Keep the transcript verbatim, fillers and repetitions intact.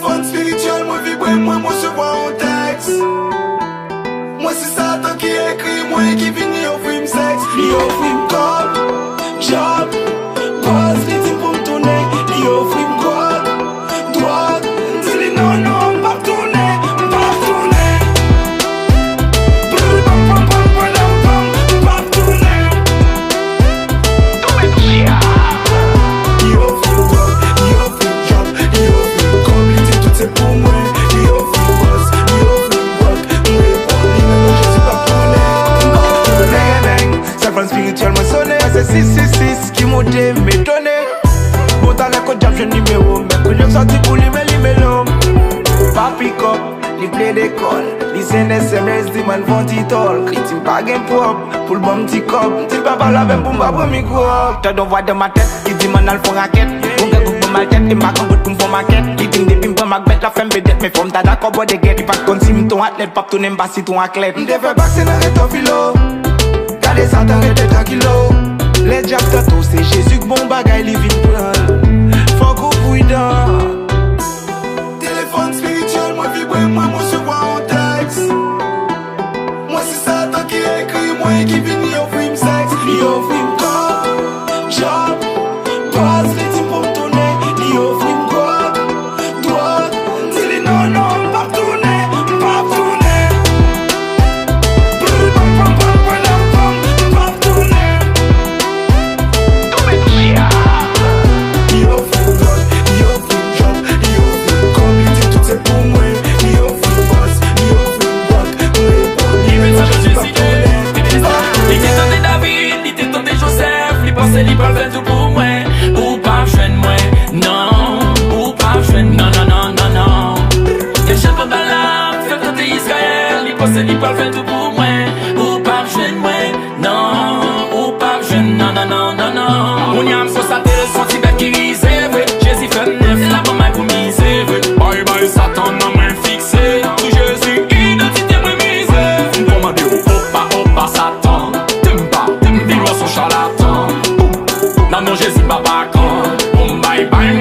Telefòn espirityèl mwen vibre, mwen, mwen resevwa yon tèks. Mwen se Satan ki ekri mwen, ki vini ofri m sèks. Li ofri m kòb, djòb, pòz, li di m pou m tounen. Li ofri m gwòg, dwòg, m di li non, non, m p ap tounen, m p ap tounen. Brrr, pam, pam, pam, pam, pam, pam, m p ap tounen. Li ofri m gwòg, li ofri m djòb, li ofri m kòb, li di tout se pou mwen. Li ofri m pòz, li ofri m gwòg, m reponn li non, non, Jezi p ap tounen, m p ap tounen. Bang, bang, sèl fòn espirityèl mwen sonnen, se sis sis sis ki moute m etone. Bon, talè kot djab jwenn nimewo m, men kounye m sòti pou limen limelo m. Pa pikòp, li plede kòl, li send S M S, di m al fè yon ti tòl. Li di m pa gen pwòb, pou l ban m ti kòb. M di l pa pale avè m pou m pa pran mikwo. Tande yon vwa nan ma tèt ki di m ann al fè yon rakèt. Yon granmoun ban m al tèt, e m pa gen goud pou m fè yon makèt. Li di m depi m pran makbèt, l ap fè m vedèt. Men fò m ta dakò bò de gèt. Li pa t konn si m t on atlèt, p ap tounen m pa sitwon aklèt. M te fè bak se nan reto filo. Gade Satan rete trankilo. Lè djab tante w, se Jezi k bon bagay li vin pran l. Fòk ou pridan. Telefòn espirityèl mwen vibre, mwen, mwen resevwa yon tèks. Mwen se Satan ki ekri mwen, ki vini ofri m sèks. Li ofri m kòb, djòb, pòz, li di m pou m tounen. Li ofri m gwòg, dwòg, m di li non, non, m p ap tounen, m p ap tounen. Brrr, pam, pam, pam, pam, pam, pam, m p ap tounen. Li ofri m dwòg, li ofri m djòb, li ofri m kòb, li di tout se pou mwen. Li ofri m pòz, li ofri m gwòg, m reponn li non, non, Jezi p ap tounen, m p ap tounen. Li te tante David, li te tante Joseph, li panse li pral fè tou pou mwen. Ou p ap jwenn mwen, non, ou p ap jwenn, non, non, non, non, non. Te chèf Balam, fè tante Izrayèl, li panse li pral fè tou pou mwen. Ou p ap jwenn mwen, non, ou p ap jwenn, non, non, non, non, non. Kounye a m konstatel se yon ti bèt ki rize vre. Jezi fè m nèf, la ban m ay pou mize vre. Bay, bay, Satan nan mwen fikse. Sou Jezi, idantite mwen mize. M kòmande w, opa, opa, Satan. Tempa, m vin wè w se yon chalatan. Boum. Nan non Jezi, papa kan. Boum, bay, bay, m